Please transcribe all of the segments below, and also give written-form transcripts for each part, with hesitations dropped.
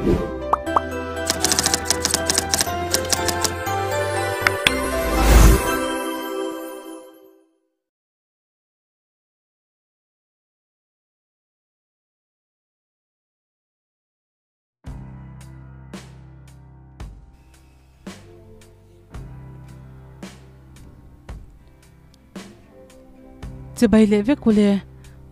Chibai leh vek ule,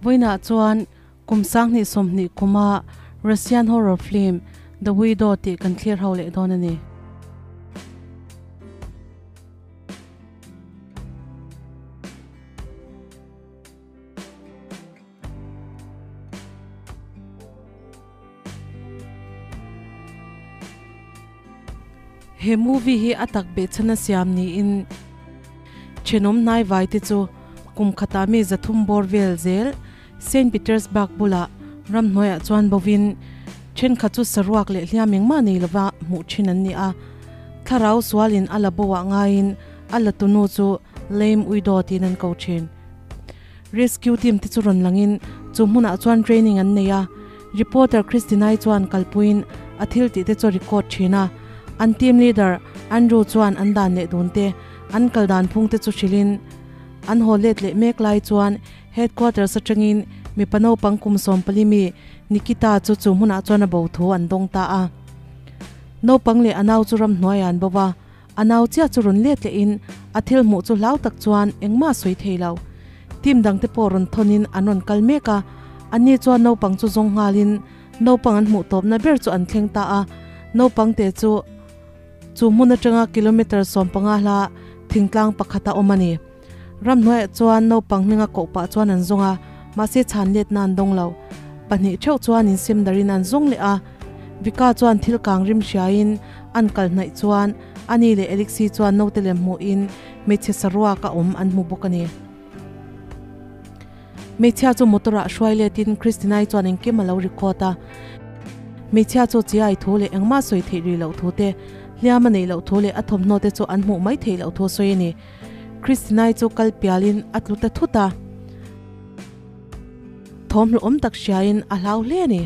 vawiinah chuan kum sanghnih sawmhnih kuma Russian horror film The Widow tih kan thlir ho leh dawn a ni. He movie hi a tak behchhan a siam niin thenawm hnai vai te chu kum khatah mi zathum bawr vel zel Saint Petersburg bulah ramhnuaiah chuan bovin thenkhat chu saruak leh hliam engmah nei lova hmuh thin an ni a. Thlarau sualin a la bo ah ngaiin a la tunu chu Lame Widow tiin an ko thin. Rescue team te chu rawn langin chu hmunah chuan training an nei a, reporter Christinai chuan kalpuiin a thil tih te chu a record thin a. An team leader Andrew chuan an dan leh dun te, an kal dan phung te chu hrilhin an haw let leh mek lai chuan headquarters atangin mipa naupang kum 14 mi Nikita chu chu hmunah chuan a bo thu an dawng ta a. Naupang leh a nau chu ramhnuaiah an bo va. A nau chiah chu rawn let lehin a thil hmuh chu hlau tak chuan engmah a sawi thei lo. Team dangte pawh rawn thawnin an rawn kal mek a, anni chuan naupang chu zawng nghalin naupang an hmuh tawpna ber chu an thleng ta a, naupang te chu chu hmun atanga kilometre 15 hla thingtlang pakhat a awm a ni. Ramhnuaiah chuan naupang hminga koh pah chuan an zawng a, mahse chhan letna an dawng lo. Pahnih theuh chuan insim darin an zawng leh a. Vika chuan thil kang rim hriain an kal hnaih chuan ani leh Alexi chuan naute lem hmuhin hmeichhe saruak a awm an hmu bawk a ni. Hmeichhia chu motor ah hruai letin Christinai chuan engkim a lo record a. Hmeichhia chu chiai thu leh engmah sawi theih rih loh thu te, hliam a neih loh thu leh a thawmhnaw te chu an hmuh mai theih loh thu a sawi a ni. Christinai chu kal pialin a tlu ta thut a. Thawm hlawhawm tak hriain a hlau hle a ni.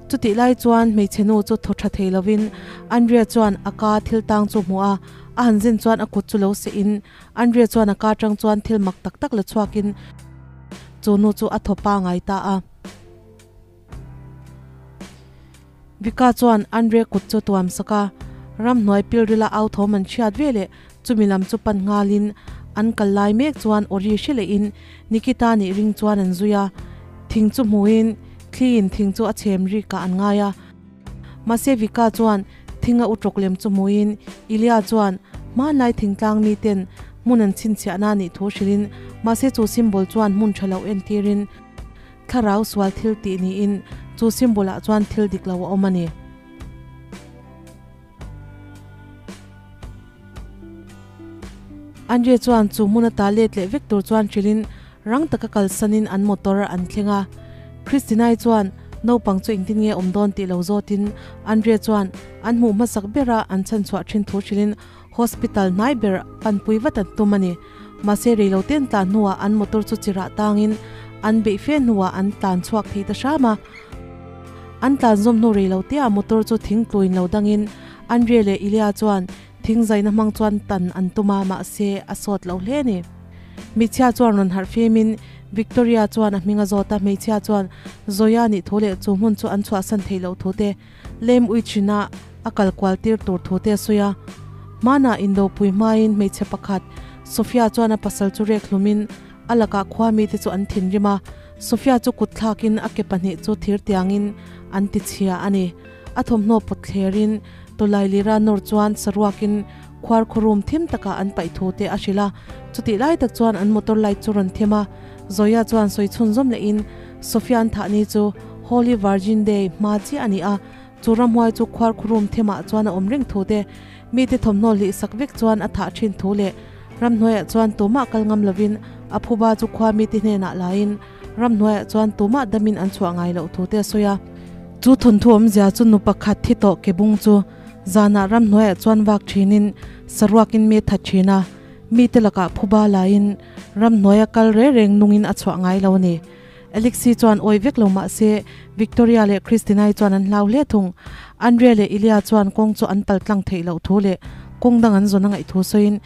Chutih lai chuan hmeichhe nu chu thaw tha thei lovin Andrea chuan a ka thil tang chu hmuh a, a han zin chuan a kut chu lo seh in Andrea chuan a ka tang chuan thil mak tak tak la chhuakin chu nu chu a thaw pangai ta a. Vika chuan Andrea kut chu tuam sak a, ramhnuai pilrila au thawm an hriat ve leh chumi lam chu pan nghalin an kal lai mek chuan awri hre lehin Nikita nih ring chuan an zui a, thing chu hmuhin thliin thing chu a chhem rik ah an ngai a. Mahse Vika chuan thing a utrawk lem chu hmuhin Ilya chuan hmanlai thingtlang miten hmun an chhinchhiahna nih thu hrilhin mahse chu symbol chuan hmun tha lo entirin Thlarau sual thil tih niin chu symbol ah chuan thil dik lo a awm a ni. Andre chuan chu hmun ata let leh vek tur chuan hrilhin rang taka kalsanin an motor an thleng a. Christinai chuan naupang chu engtin nge awm dawn tih lo zawtin Andre chuan an hmuh hmasak bera an chhanchhuah thin thu hrilhin hospital hnai ber panpui vat an tum a ni. Mahse reilo ten tlan hnuah an motor chu chirah tangin an beih fe hnuah an tlan chhuak thei ta hram a. An tlan zawm hnu reilo teah motor chu thing tluin lo dangin Andre leh Ilya chuan thing zaina hmang chuan tan an tum a, mahse a sawt lo hle a ni. Hmeichhia chuan rawn harh fimin Victoria chuan a hming a zawt a, hmeichhia chuan Zoya nih thu leh chu hmun chu an chhuahsan theih loh thu te Lem Uichina a kal kual tir tur thu te a sawi a. Hmanah indopui hmain hmeichhe pakhat, Sofia chuan a pasal chu rek hlumin a lakah khua mite chu an thinrim a. Sofia chu kut thlakin a ke pahnih chu thir tiangin an ti chhia a ni. A thawmhnaw pawt thlerin tawlai lira nawr chuan saruakin khuar khurum thim takah an paih thu te a hrilh a. Chutih lai tak chuan an motor light chu rawn them a. Zoya chuan sawi chhunzawm lehin Sofia an thah ni chu Holy Virgin Day hma chiah a ni a, chu ramhuai chu khuar khurum themah chuan a awm reng thu te, mite thawmhnaw hlih sak vek chuan a thah thin thu leh ramhnuaiah chuan tumah kal ngam lovin a phuba chu khua mite hnenah laiin ramhnuaiah chuan tumah damin an chhuah ngai loh thu te a sawi a. Chu thawnthu awmzia chu nu pakhat thi tawh ke bung chu zanah ramhnuaiah chuan vak thinin saruakin mi a that thin a, mite lakah phuba laiin ramhnuaia kal reng reng nungin a chhuah ngai lo a ni. Alexi chuan awi vek lo mah se Victoria leh Christina-i chuan an hlau hle thung. Andrea leh Ilia chuan kawng chu an pal tlang theih loh thu leh kawng dang an zawn a ngaih thu sawiin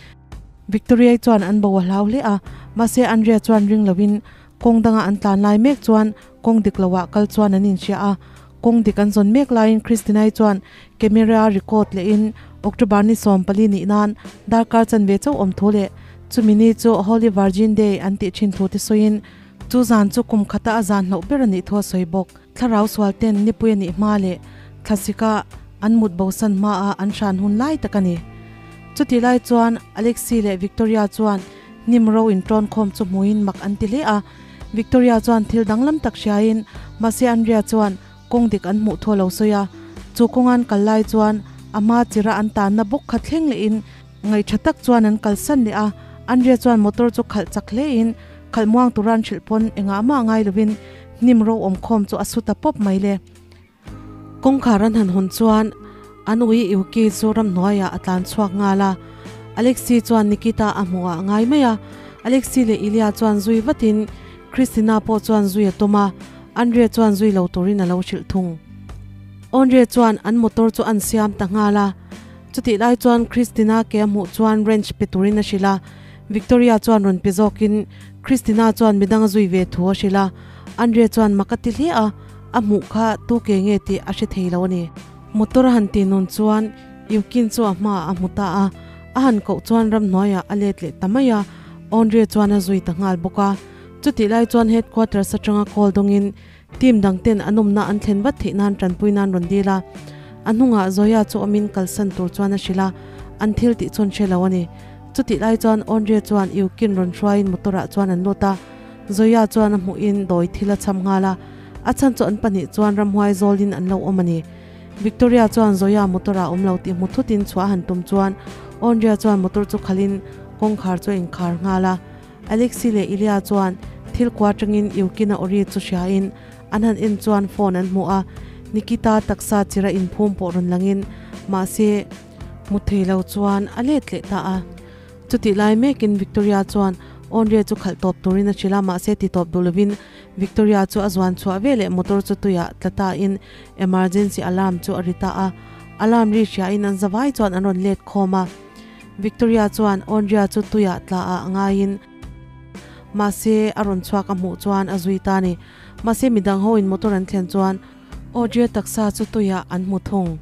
Victoria-i chuan an bo a hlau hle a, mahse Andrea chuan ring loin kawng danga an tlan lai mek chuan kawng dik loah kal chuan an inhria a. Kawng dik an zawn mek laiin Christina-i chuan camera record lehin October ni 14 nih nan darkar chanve chauh awm thu leh chumi ni chu Holy Virgin Day an tih thin thu te sawiin chu zan chu kum khata a zan hlauh ber a nih thu a sawi bawk. Thlarau sual ten nipui a nih hma leh thlasika an mut bosan hmaah an hran hun lai tak a ni. Chutih lai chuan Alexi leh Victoria chuan hnim ro inṭawn khawm chu hmuhin mak an ti hle a. Victoria chuan thil danglam tak hriain mahse Andrea chuan kawng dik an hmuh thu a lo sawi a. Chu kawnga an kal lai chuan a hma chira an tanna bawk kha thleng lehin ngaihṭha tak chuan an kalsan leh a. Andrea chuan motor chu khalh chak hlein khalh muang tura an hrilh pawn engah mah ngai lovin hnim ro awm khawm chu a su ta pawp mai le. Kawngkhar an han hawn chuan an ui Yuki chu ramhnuaiah a tlan chhuak nghal a, Alexi chuan Nikita a hmuh ah ngai mai a, Alexi leh Ilya chuan zui vatin Christina pawh chuan zui a tum a, Andrea chuan zui lo turin a lo hrilh thung. Andrea chuan an motor chu an siam ta nghal a, chutih lai chuan Christina ke a hmuh chuan wrench pe turin a hrilh a, Victoria chuan rawn pe zawkin Christina chuan midang a zui ve thu a hrilh a, Andrea chuan mak a ti hle a, A hmuh kha tu ke nge tih a hre thei lo a ni. Motor a han ti nun chuan Yukin chu a hmaah a hmu ta a, a han koh chuan ramhnuaiah a let leh ta mai a, Andre chuan a zui ta nghal bawk a. Chutih lai chuan headquarters atanga call dawngin team dang ten an awmna an thlen vat theih nan tanpui nan rawn dil a. A hnungah Zoya chu awmin kalsan tur chuan a hrilh a, an thil tih chuan hre lo a ni. Chutih lai chuan Andre chuan Yukin rawn hruaiin motor ah chuan an lut a, Zoya chuan a hmuhin dawi thil a cham nghal a, a chhan chu an pahnih chuan ramhuai zawlin an lo awm a ni. Victoria chuan Zoya motor ah awm lo tih hmu thutin chhuah a han tum chuan Andrea chuan motor chu khalhin kawngkhar chu a inkhar nghal a. Alexi leh Ilya chuan thil kua tangin Yukina awri chu hriain an han en chuan phone an hmu a, Nikita taksa chira inphum pawh rawn langin mahse hmu thei lo chuan a let leh ta a. Chutih lai mekin Victoria chuan Andre chu khalh tawp turin a hrilh a, mahse ti tawp duh lovin Victoria chu a zuan chhuah veleh motor chu tuiah tla tain emergency alarm chu a ri ta a. Alarm ri hriain an zavai chuan an rawn let khawm a. Victoria chuan Andrea chu tuiah tla ah ngaiin mahse a rawn chhuak a hmuh chuan a zui ta a ni. Mahse midang hoin motor an thlen chuan Audrey taksa chu tuiah an hmu thung.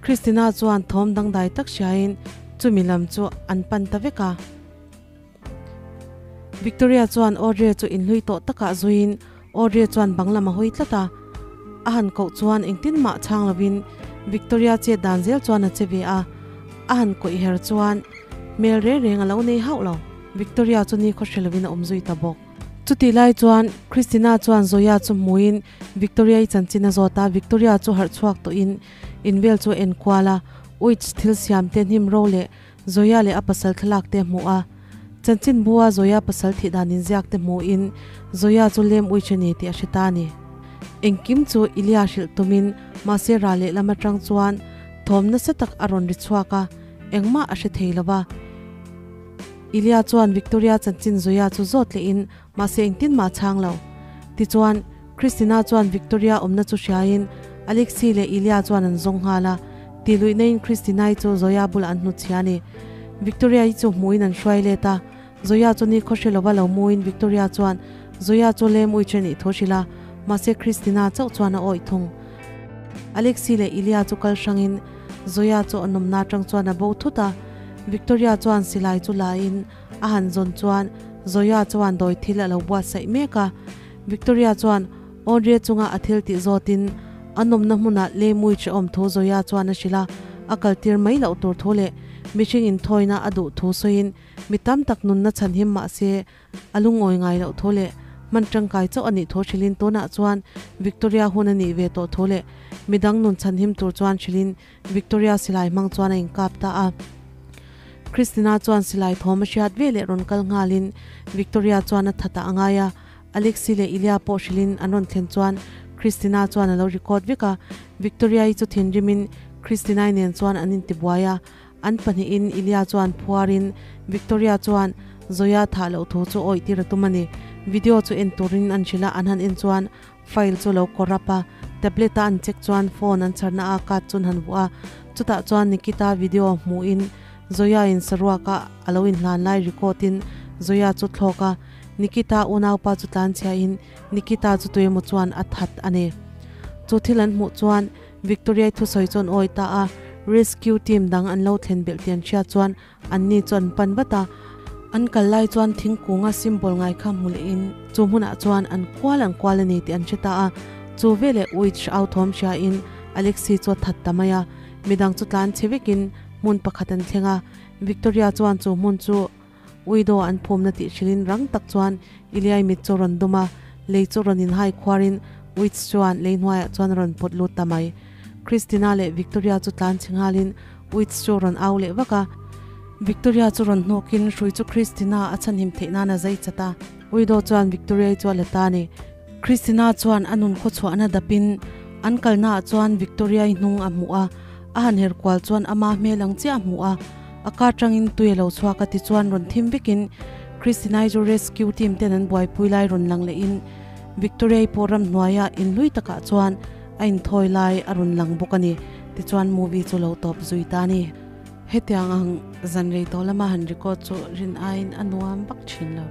Christina chuan thawm dangdai tak hriain chumi lam chu an pan ta vek a. Victoria chuan Audrey chu inhlui tawh takah zuiin Audrey chuan bang lam a hawi tlat a. A han koh chuan engtin mah chhang lovin Victoria chet dan zel chuan a che ve a. A han kawih her chuan hmel reng reng a lo nei hauh lo. Victoria chu ni khaw hre lovin a awm zui ta bawk. Chutih lai chuan Christina chuan Zoya chu hmuin Victoria-i chanchin a zawt a, Victoria chu harh chhuak tawhin in vel chu a en kual a, Uich thil siam te hnim ro leh Zoya leh a pasal thlalak te a hmu a. Chanchin bua Zoya pasal thih dan inziak te hmuin Zoya chu lem uich a ni tih a hre ta a ni. Engkim chu Ilya hrilh tumin mahse ral lehlam atang chuan thawm nasa tak a rawn ri chhuak a, engmah a hre thei lo va. Ilya chuan Victoria chanchin Zoya chu zawt lehin mahse engtin mah a chhang lo. Tichuan, Christina chuan Victoria awmna chu hriain Alexei leh Ilya chuan an zawng nghal a, ti luih naiin Christina-i chu Zoya bulah an hnutchhia a ni. Victoria-i chu hmuhin an hruai let a, Zoya chu ni khawhre lova lo muin Victoria chuan Zoya chu lem ui chen ih thu hrilh a, mahse Christina chauh chuan a awih thung. Alexei leh Ilya chu kal hrangin Zoya chu a nawmna atang chuan a bo thut a, Victoria chuan silai chu la in a han zawn chuan Zoya chuan dawi thil a lo buatsaih mek a. Victoria chuan Audrey chunga a thil tih zawtin a nawmna hmunah lemui hrehawm thu Zoya chuan a hrilh a, a kaltir mai loh tur thu leh mihring inthawina a duh thu sawiin mi tam tak nunna chhanhim mah se A lungawi ngai loh thu leh hman tangkai chauh a nih thu hrilhin tunah chuan Victoria hun a nih ve tawh thu leh midang nun chhanhim tur chuan hrilhin Victoria silai hmang chuan a inkap ta a. Christina chuan silai thawm a hriat ve leh rawn kal nghalin Victoria chuan a that ah a ngai a, Alexi leh Ilya pawh hrilhin an rawn thlen chuan Christina chuan a lo record vek a, Victoria-i chu thinrimin Christina-i nen chuan an intibuai a, An pahnihin Ilya chuan phuarin Victoria chuan Zoya thah loh thu chu awih tir a tum a ni. Video chu en turin an hrilh a, an han en chuan file chu lo corrupt a, tablet a an check chuan phone an chharna a card chu an han vuah a, chutah chuan Nikita video hmuhin Zoya in saruaka a lo inhlan lai record in Zoya chu thlawk a, Nikita unaupa chu tlanchhia in Nikita chu tuemaw chuan a that a ni. Chu thil an hmuh chuan Victoria-i thusawi chu an awi ta a, rescue team dang an lo thlen belh tih an hriat chuan anni chu an pan vat a. An kal lai chuan thingkunga symbol ngai kha hmu lehin chu hmunah chuan an kual an kual a ni tih an hre ta a. Chu veleh witch au thawm hriain Alexi chu a that ta mai a, midang chu tlan chhe vekin hmun pakhat an thleng a. Victoria chuan chu hmun chu Uido an phumna tih hrilhin rang tak chuan Iliai mit chu a rawn dum a, lei chu rawn inhai khuarin Witch chuan lei hnuaiah chuan a rawn pawt lut ta mai. Christina leh Victoria chu tlan chhe nghalin Witch chu a rawn au leh vak a. Victoria chu rawn hnawkin hrui chu Christina a chhanhim theih nan a zai chat a. Uido chuan Victoria-i chu a la ta a ni. Christina chuan a nun khawchhuahna dapin an kalnaah chuan Victoria-i hnung a hmuh a, a han her kual chuan ama hmel ang chiah a hmuh a. A car tangin tui a lo chhuak a tichuan rawn thim vekin Christina-i chu rescue team ten an buaipui lai rawn lang lehin Victoria-i pawh ramhnuaia inhlui takah chuan a inthawi lai a rawn lang bawk a ni. Tichuan movie chu lo tawp zui ta a ni. Hetiang ang zan rei tawh lama han record chu rin aiin a nuam vak thin lo.